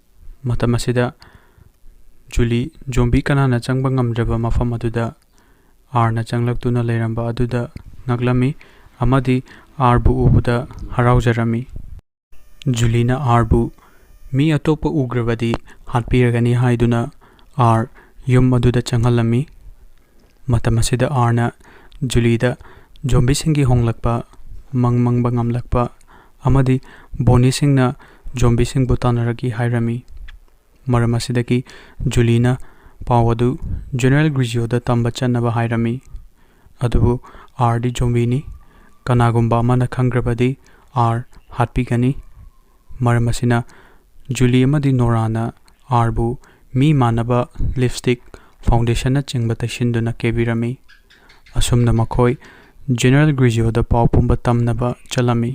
ꯃꯇꯝ ꯑꯁꯤꯗ ꯖꯨꯂꯤ ꯖꯣꯝꯕꯤ ꯀꯅꯥꯅ ꯆꯪꯕ ꯉꯝꯗ꯭ꯔꯕ ꯃꯐꯝ ꯑꯗꯨꯗ ꯑꯥꯔꯅ ꯆꯪꯂꯛꯇꯨꯅ ꯂꯩꯔꯝꯕ ꯑꯗꯨꯗ ꯉꯛꯂꯝꯃꯤ ꯑꯃꯗꯤ ꯑꯥꯔꯕꯨ ꯎꯕꯗ ꯍꯔꯥꯎꯖꯔꯝꯃꯤ꯫ ꯖꯨꯂꯤꯅ ꯑꯥꯔꯕꯨ ꯃꯤ ꯑꯇꯣꯞꯄ ꯎꯈ꯭ꯔꯕꯗꯤ ꯍꯥꯠꯄꯤꯔꯒꯅꯤ ꯍꯥꯏꯗꯨꯅ ꯑꯥꯔ ꯌꯨꯝ ꯑꯗꯨꯗ ꯆꯪꯍꯜꯂꯝꯃꯤ꯫ ꯃꯇꯝ ꯑꯁꯤꯗ ꯑꯥꯔꯅ ꯖꯨꯂꯤꯗ ꯖꯣꯝꯕꯤꯁꯤꯡꯒꯤ ꯍꯣꯡꯂꯛꯄ, ꯃꯪ ꯃꯪꯕ ꯉꯝꯂꯛꯄ ꯑꯃꯗꯤ ꯕꯣꯅꯤꯁꯤꯡꯅ ꯖꯣꯝꯕꯤꯁꯤꯡꯕꯨ ꯇꯥꯟꯅꯔꯛꯏ ꯍꯥꯏꯔꯝꯃꯤ꯫ ꯃꯔꯝ ꯑꯁꯤꯗꯒꯤ ꯖꯨꯂꯤꯅ ꯄꯥꯎ ꯑꯗꯨ ꯖꯦꯅꯔꯦꯜ ꯒ꯭ꯔꯤꯖꯤꯌꯣꯗ ꯇꯝꯕ ꯆꯠꯅꯕ ꯍꯥꯏꯔꯝꯃꯤ꯫ ꯑꯗꯨꯕꯨ ꯑꯥꯔꯗꯤ ꯖꯣꯝꯕꯤꯅꯤ꯫ ꯀꯅꯥꯒꯨꯝꯕ ꯑꯃꯅ ꯈꯪꯈ꯭ꯔꯕꯗꯤ, ꯑꯥꯔ ꯍꯥꯠꯄꯤꯒꯅꯤ꯫ ꯃꯔꯝ ꯑꯁꯤꯅ, ꯖꯨꯂꯤ ꯑꯃꯗꯤ ꯅꯣꯔꯥꯅ ꯑꯥꯔꯕꯨ ꯃꯤ ꯃꯥꯟꯅꯕ ꯂꯤꯞꯁꯇꯤꯛ, ꯐꯥꯎꯟꯗꯦꯁꯟꯅꯆꯤꯡꯕ ꯇꯩꯁꯤꯟꯗꯨꯅ ꯀꯦꯕꯤꯔꯝꯃꯤ꯫ ꯑꯁꯨꯝꯅ ꯃꯈꯣꯏ ꯖꯦꯅꯔꯦꯜ ꯒ꯭ꯔꯤꯖꯤꯌꯣꯗ ꯄꯥꯎ ꯄꯨꯝꯕ ꯇꯝꯅꯕ ꯆꯠꯂꯝꯃꯤ꯫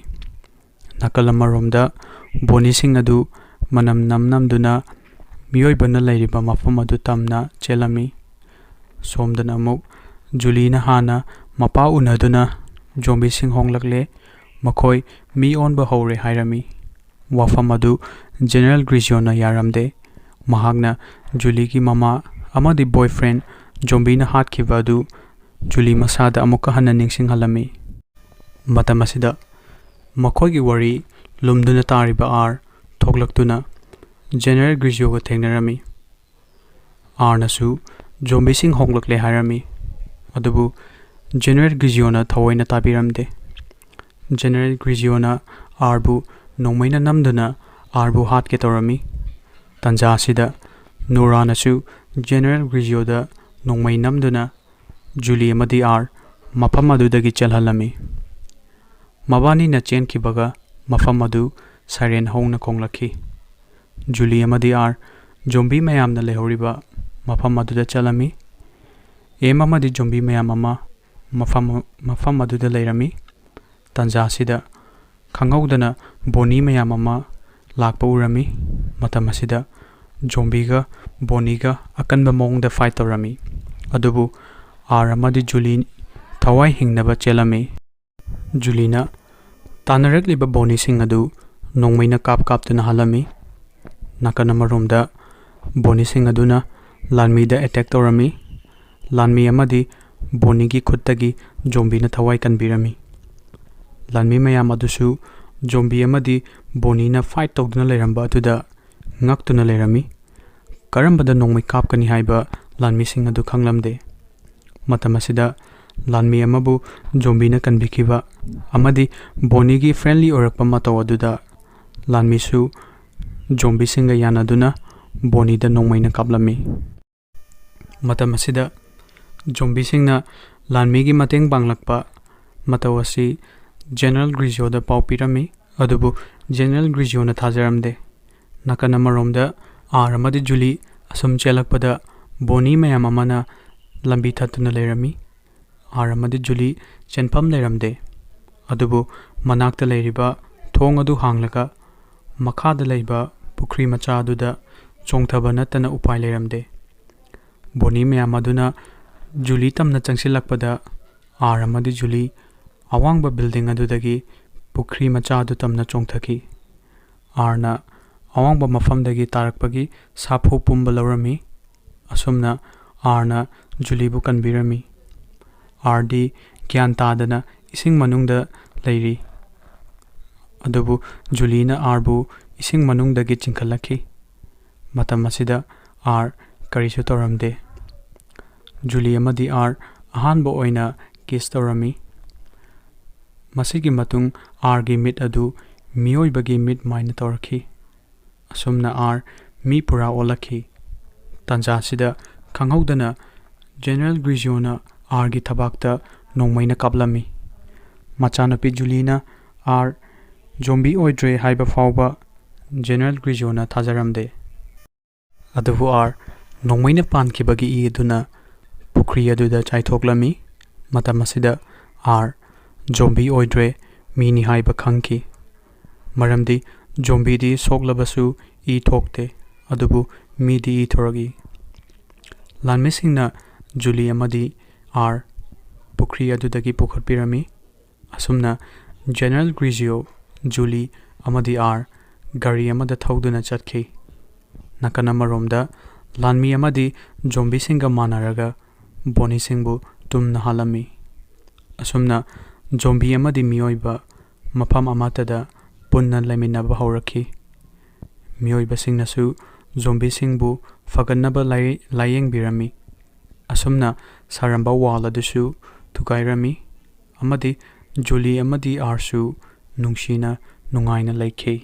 ꯅꯥꯀꯜ ꯑꯃꯔꯣꯝꯗ, ꯕꯣꯅꯤꯁꯤꯡ ꯑꯗꯨ ꯃꯅꯝ ꯅꯝ ꯅꯝꯗꯨꯅ ꯃꯤꯑꯣꯏꯕꯅ ꯂꯩꯔꯤꯕ ꯃꯐꯝ ꯑꯗꯨ ꯇꯝꯅ ꯆꯦꯜꯂꯝꯃꯤ꯫ ꯁꯣꯝꯗꯅ ꯑꯃꯨꯛ, ꯖꯨꯂꯤꯅ ꯍꯥꯟꯅ ꯃꯄꯥ ꯎꯅꯗꯨꯅ ꯖꯣꯝꯕꯤꯁꯤꯡ ꯍꯣꯡꯂꯛꯂꯦ, ꯃꯈꯣꯏ ꯃꯤ ꯑꯣꯟꯕ ꯍꯧꯔꯦ ꯍꯥꯏꯔꯝꯃꯤ꯫ ꯋꯥꯐꯝ ꯑꯗꯨ ꯖꯦꯅꯔꯦꯜ ꯒ꯭ꯔꯤꯖꯤꯌꯣꯅ ꯌꯥꯔꯝꯗꯦ꯫ ꯃꯍꯥꯛꯅ ꯖꯨꯂꯤꯒꯤ ꯃꯃꯥ ꯑꯃꯗꯤ ꯕꯣꯏꯐ꯭ꯔꯦꯟ ꯖꯣꯝꯕꯤꯅ ꯍꯥꯠꯈꯤꯕ ꯑꯗꯨ ꯖꯨꯂꯤ ꯃꯁꯥꯗ ꯑꯃꯨꯛꯀ ꯍꯟꯅ ꯅꯤꯡꯁꯤꯡꯍꯜꯂꯝꯃꯤ꯫ ꯃꯇꯝ ꯑꯁꯤꯗ ꯃꯈꯣꯏꯒꯤ ꯋꯥꯔꯤ ꯂꯨꯝꯗꯨꯅ ꯇꯥꯔꯤꯕ ꯑꯥꯔ ꯊꯣꯛꯂꯛꯇꯨꯅ ꯖꯦꯅꯔꯦꯜ ꯒ꯭ꯔꯤꯖꯤꯌꯣꯒ ꯊꯦꯡꯅꯔꯝꯃꯤ꯫ ꯑꯥꯔꯅꯁꯨ ꯖꯣꯝꯕꯤꯁꯤꯡ ꯍꯣꯡꯂꯛꯂꯦ ꯍꯥꯏꯔꯝꯃꯤ, ꯑꯗꯨꯕꯨ ꯖꯦꯅꯔꯦꯜ ꯒ꯭ꯔꯤꯖꯤꯌꯣꯅ ꯊꯑꯣꯏꯅ ꯇꯥꯕꯤꯔꯝꯗꯦ꯫ ꯖꯦꯅꯔꯦꯜ ꯒ꯭ꯔꯤꯖꯤꯌꯣꯅ ꯑꯥꯔꯕꯨ ꯅꯣꯡꯃꯩꯅ ꯅꯝꯗꯨꯅ ꯑꯥꯔꯕꯨ ꯍꯥꯠꯀꯦ ꯇꯧꯔꯝꯃꯤ꯫ ꯇꯥꯟꯖꯥ ꯑꯁꯤꯗ ꯅꯣꯔꯥꯅꯁꯨ ꯖꯦꯅꯔꯦꯜ ꯒ꯭ꯔꯤꯖꯤꯌꯣꯗ ꯅꯣꯡꯃꯩ ꯅꯝꯗꯨꯅ ꯖꯨꯂꯤ ꯑꯃꯗꯤ ꯑꯥꯔ ꯃꯐꯝ ꯑꯗꯨꯗꯒꯤ ꯆꯦꯜꯍꯜꯂꯝꯃꯤ꯫ ꯃꯕꯥꯅꯤꯅ ꯆꯦꯟꯈꯤꯕꯒ ꯃꯐꯝ ꯑꯗꯨ ꯁꯥꯏꯔꯦꯟ ꯍꯧꯅ ꯈꯣꯡꯂꯛꯈꯤ꯫ ꯖꯨꯂꯤ ꯑꯃꯗꯤ ꯑꯥꯔ ꯖꯣꯝꯕꯤ ꯃꯌꯥꯝꯅ ꯂꯩꯍꯧꯔꯤꯕ ꯃꯐꯝ ꯑꯗꯨꯗ ꯆꯠꯂꯝꯃꯤ꯫ ꯑꯦꯝ ꯑꯃꯗꯤ ꯖꯣꯝꯕꯤ ꯃꯌꯥꯝ ꯑꯃ ꯃꯐꯝ, ꯃꯐꯝ ꯑꯗꯨꯗ ꯂꯩꯔꯝꯃꯤ꯫ ꯇꯥꯟꯖꯥ ꯑꯁꯤꯗ ꯈꯪꯍꯧꯗꯅ ꯕꯣꯅꯤ ꯃꯌꯥꯝ ꯑꯃ ꯂꯥꯛꯄ ꯎꯔꯝꯃꯤ꯫ ꯃꯇꯝ ꯑꯁꯤꯗ ꯖꯣꯝꯕꯤꯒ ꯕꯣꯅꯤꯒ ꯑꯀꯟꯕ ꯃꯑꯣꯡꯗ ꯐꯥꯏꯠ ꯇꯧꯔꯝꯃꯤ, ꯑꯗꯨꯕꯨ ꯑꯥꯔ ꯑꯃꯗꯤ ꯖꯨꯂꯤ ꯊꯋꯥꯏ ꯍꯤꯡꯅꯕ ꯆꯦꯜꯂꯝꯃꯤ꯫ ꯖꯨꯂꯤꯅ ꯇꯥꯟꯅꯔꯛꯂꯤꯕ ꯕꯣꯅꯤꯁꯤꯡ ꯑꯗꯨ ꯅꯣꯡꯃꯩꯅ ꯀꯥꯞ ꯀꯥꯞꯇꯨꯅ ꯍꯥꯠꯂꯝꯃꯤ꯫ ꯅꯥꯀꯟ ꯑꯃꯔꯣꯝꯗ ꯕꯣꯅꯤꯁꯤꯡ ꯑꯗꯨꯅ ꯂꯥꯟꯃꯤꯗ ꯑꯦꯇꯦꯛ ꯇꯧꯔꯝꯃꯤ꯫ ꯂꯥꯟꯃꯤ ꯑꯃꯗꯤ ꯕꯣꯅꯤꯒꯤ ꯈꯨꯠꯇꯒꯤ ꯖꯣꯝꯕꯤꯅ ꯊꯋꯥꯏ ꯀꯟꯕꯤꯔꯝꯃꯤ꯫ ꯂꯥꯟꯃꯤ ꯃꯌꯥꯝ ꯑꯗꯨꯁꯨ ꯖꯣꯝꯕꯤ ꯑꯃꯗꯤ ꯕꯣꯅꯤꯅ ꯐꯥꯏꯠ ꯇꯧꯗꯨꯅ ꯂꯩꯔꯝꯕ ꯑꯗꯨꯗ ꯉꯛꯇꯨꯅ ꯂꯩꯔꯝꯃꯤ꯫ ꯀꯔꯝꯕꯗ ꯅꯣꯡꯃꯩ ꯀꯥꯞꯀꯅꯤ ꯍꯥꯏꯕ ꯂꯥꯟꯃꯤꯁꯤꯡ ꯑꯗꯨ ꯈꯪꯂꯝꯗꯦ꯫ ꯃꯇꯝ ꯑꯁꯤꯗ ꯂꯥꯟꯃꯤ ꯑꯃꯕꯨ ꯖꯣꯝꯕꯤꯅ ꯀꯟꯕꯤꯈꯤꯕ ꯑꯃꯗꯤ ꯕꯣꯅꯤꯒꯤ ꯐ꯭ꯔꯦꯟꯂꯤ ꯑꯣꯏꯔꯛꯄ ꯃꯇꯧ ꯑꯗꯨꯗ ꯂꯥꯟꯃꯤꯁꯨ ꯖꯣꯝꯕꯤꯁꯤꯡꯒ ꯌꯥꯅꯗꯨꯅ ꯕꯣꯅꯤꯗ ꯅꯣꯡꯃꯩꯅ ꯀꯥꯞꯂꯝꯃꯤ꯫ ꯃꯇꯝ ꯑꯁꯤꯗ ꯖꯣꯝꯕꯤꯁꯤꯡꯅ ꯂꯥꯟꯃꯤꯒꯤ ꯃꯇꯦꯡ ꯄꯥꯡꯂꯛꯄ ꯃꯇꯧ ꯑꯁꯤ ꯖꯦꯅꯔꯦꯜ ꯒ꯭ꯔꯤꯖꯤꯌꯣꯗ ꯄꯥꯎ ꯄꯤꯔꯝꯃꯤ꯫ ꯑꯗꯨꯕꯨ ꯖꯦꯅꯔꯦꯜ ꯒ꯭ꯔꯤꯖꯤꯌꯣꯅ ꯊꯥꯖꯔꯝꯗꯦ꯫ ꯅꯥꯀꯟ ꯑꯃꯔꯣꯝꯗ ꯑꯥꯔ ꯑꯃꯗꯤ ꯖꯨꯂꯤ ꯑꯁꯨꯝ ꯆꯦꯜꯂꯛꯄꯗ ꯕꯣꯅꯤ ꯃꯌꯥꯝ ꯑꯃꯅ ꯂꯝꯕꯤ ꯊꯠꯇꯨꯅ ꯂꯩꯔꯝꯃꯤ꯫ ꯑꯥꯔ ꯑꯃꯗꯤ ꯖꯨꯂꯤ ꯆꯦꯟꯐꯝ ꯂꯩꯔꯝꯗꯦ꯫ ꯑꯗꯨꯕꯨ ꯃꯅꯥꯛꯇ ꯂꯩꯔꯤꯕ ꯊꯣꯡ ꯑꯗꯨ ꯍꯥꯡꯂꯒ ꯃꯈꯥꯗ ꯂꯩꯕ ꯄꯨꯈ꯭ꯔꯤ ꯃꯆꯥ ꯑꯗꯨꯗ ꯆꯣꯡꯊꯕ ꯅꯠꯇꯅ ꯎꯄꯥꯏ ꯂꯩꯔꯝꯗꯦ꯫ ꯕꯣꯅꯤ ꯃꯌꯥꯝ ꯑꯗꯨꯅ ꯖꯨꯂꯤ ꯇꯝꯅ ꯆꯪꯁꯤꯜꯂꯛꯄꯗ ꯑꯥꯔ ꯑꯃꯗꯤ ꯖꯨꯂꯤ ꯑꯋꯥꯡꯕ ꯕꯤꯜꯗꯤꯡ ꯑꯗꯨꯗꯒꯤ ꯄꯨꯈ꯭ꯔꯤ ꯃꯆꯥ ꯑꯗꯨ ꯇꯝꯅ ꯆꯣꯡꯊꯈꯤ꯫ ꯑꯥꯔꯅ ꯑꯋꯥꯡꯕ ꯃꯐꯝꯗꯒꯤ ꯇꯥꯔꯛꯄꯒꯤ ꯁꯥꯐꯨ ꯄꯨꯝꯕ ꯂꯧꯔꯝꯃꯤ꯫ ꯑꯁꯨꯝꯅ ꯑꯥꯔꯅ ꯖꯨꯂꯤꯕꯨ ꯀꯟꯕꯤꯔꯝꯃꯤ꯫ ꯑꯥꯔꯗꯤ ꯒ꯭ꯌꯥꯟ ꯇꯥꯗꯅ ꯏꯁꯤꯡ ꯃꯅꯨꯡꯗ ꯂꯩꯔꯤ꯫ ꯑꯗꯨꯕꯨ ꯖꯨꯂꯤꯅ ꯑꯥꯔꯕꯨ ꯏꯁꯤꯡ ꯃꯅꯨꯡꯗꯒꯤ ꯆꯤꯡꯈꯠꯂꯛꯈꯤ꯫ ꯃꯇꯝ ꯑꯁꯤꯗ ꯑꯥꯔ ꯀꯔꯤꯁꯨ ꯇꯧꯔꯝꯗꯦ꯫ ꯖꯨꯂꯤ ꯑꯃꯗꯤ ꯑꯥꯔ ꯑꯍꯥꯟꯕ ꯑꯣꯏꯅ ꯀꯤꯁ ꯇꯧꯔꯝꯃꯤ꯫ ꯃꯁꯤꯒꯤ ꯃꯇꯨꯡ ꯑꯥꯔꯒꯤ ꯃꯤꯠ ꯑꯗꯨ ꯃꯤꯑꯣꯏꯕꯒꯤ ꯃꯤꯠ ꯃꯥꯏꯅ ꯇꯧꯔꯛꯈꯤ꯫ ꯑꯁꯨꯝꯅ ꯑꯥꯔ ꯃꯤ ꯄꯨꯔꯥ ꯑꯣꯜꯂꯛꯈꯤ꯫ ꯇꯥꯟꯖꯥꯁꯤꯗ ꯈꯪꯍꯧꯗꯅ ꯖꯦꯅꯔꯦꯜ ꯒ꯭ꯔꯤꯖꯤꯌꯣꯅ ꯑꯥꯔꯒꯤ ꯊꯕꯥꯛꯇ ꯅꯣꯡꯃꯩꯅ ꯀꯥꯞꯂꯝꯃꯤ꯫ ꯃꯆꯥꯅꯨꯄꯤ ꯖꯨꯂꯤꯅ ꯑꯥꯔ ꯖꯣꯝꯕꯤ ꯑꯣꯏꯗ꯭ꯔꯦ ꯍꯥꯏꯕ ꯐꯥꯎꯕ ꯖꯦꯅꯔꯦꯜ ꯒ꯭ꯔꯤꯖꯤꯌꯣꯅ ꯊꯥꯖꯔꯝꯗꯦ꯫ ꯑꯗꯨꯕꯨ ꯑꯥꯔ ꯅꯣꯡꯃꯩꯅ ꯄꯥꯟꯈꯤꯕꯒꯤ ꯏ ꯑꯗꯨꯅ ꯄꯨꯈ꯭ꯔꯤ ꯑꯗꯨꯗ ꯆꯥꯏꯊꯣꯛꯂꯝꯃꯤ꯫ ꯃꯇꯝ ꯑꯁꯤꯗ ꯑꯥꯔ ꯖꯣꯝꯕꯤ ꯑꯣꯏꯗ꯭ꯔꯦ, ꯃꯤꯅꯤ ꯍꯥꯏꯕ ꯈꯪꯈꯤ꯫ ꯃꯔꯝꯗꯤ ꯖꯣꯝꯕꯤꯗꯤ ꯁꯣꯛꯂꯕꯁꯨ ꯏ ꯊꯣꯛꯇꯦ, ꯑꯗꯨꯕꯨ ꯃꯤꯗꯤ ꯏ ꯊꯣꯔꯛꯏ꯫ ꯂꯥꯟꯃꯤꯁꯤꯡꯅ ꯖꯨꯂꯤ ꯑꯃꯗꯤ ꯑꯥꯔ ꯄꯨꯈ꯭ꯔꯤ ꯑꯗꯨꯗꯒꯤ ꯄꯨꯈꯠꯄꯤꯔꯝꯃꯤ꯫ ꯑꯁꯨꯝꯅ ꯖꯦꯅꯔꯦꯜ ꯒ꯭ꯔꯤꯖꯤꯌꯣ, ꯖꯨꯂꯤ ꯑꯃꯗꯤ ꯑꯥꯔ ꯒꯥꯔꯤ ꯑꯃꯗ ꯊꯧꯗꯨꯅ ꯆꯠꯈꯤ꯫ ꯅꯥꯀꯟ ꯑꯃꯔꯣꯝꯗ ꯂꯥꯟꯃꯤ ꯑꯃꯗꯤ ꯖꯣꯝꯕꯤꯁꯤꯡꯒ ꯃꯥꯟꯅꯔꯒ ꯕꯣꯅꯤꯁꯤꯡꯕꯨ ꯇꯨꯝꯅ ꯍꯥꯠꯂꯝꯃꯤ꯫ ꯑꯁꯨꯝꯅ ꯖꯣꯝꯕꯤ ꯑꯃꯗꯤ ꯃꯤꯑꯣꯏꯕ ꯃꯐꯝ ꯑꯃꯠꯇꯗ ꯄꯨꯟꯅ ꯂꯩꯃꯤꯟꯅꯕ ꯍꯧꯔꯛꯈꯤ꯫ ꯃꯤꯑꯣꯏꯕꯁꯤꯡꯅꯁꯨ ꯖꯣꯝꯕꯤꯁꯤꯡꯕꯨ ꯐꯒꯠꯅꯕ ꯂꯥꯏ-, ꯂꯥꯏꯌꯦꯡꯕꯤꯔꯝꯃꯤ꯫ ꯑꯁꯨꯝꯅ ꯁꯥꯔꯝꯕ ꯋꯥꯜ ꯑꯗꯨꯁꯨ ꯊꯨꯒꯥꯏꯔꯝꯃꯤ꯫ ꯑꯃꯗꯤ ꯖꯨꯂꯤ ꯑꯃꯗꯤ ꯑꯥꯔꯁꯨ ꯅꯨꯡꯁꯤꯅ ꯅꯨꯡꯉꯥꯏꯅ ꯂꯩꯈꯤ꯫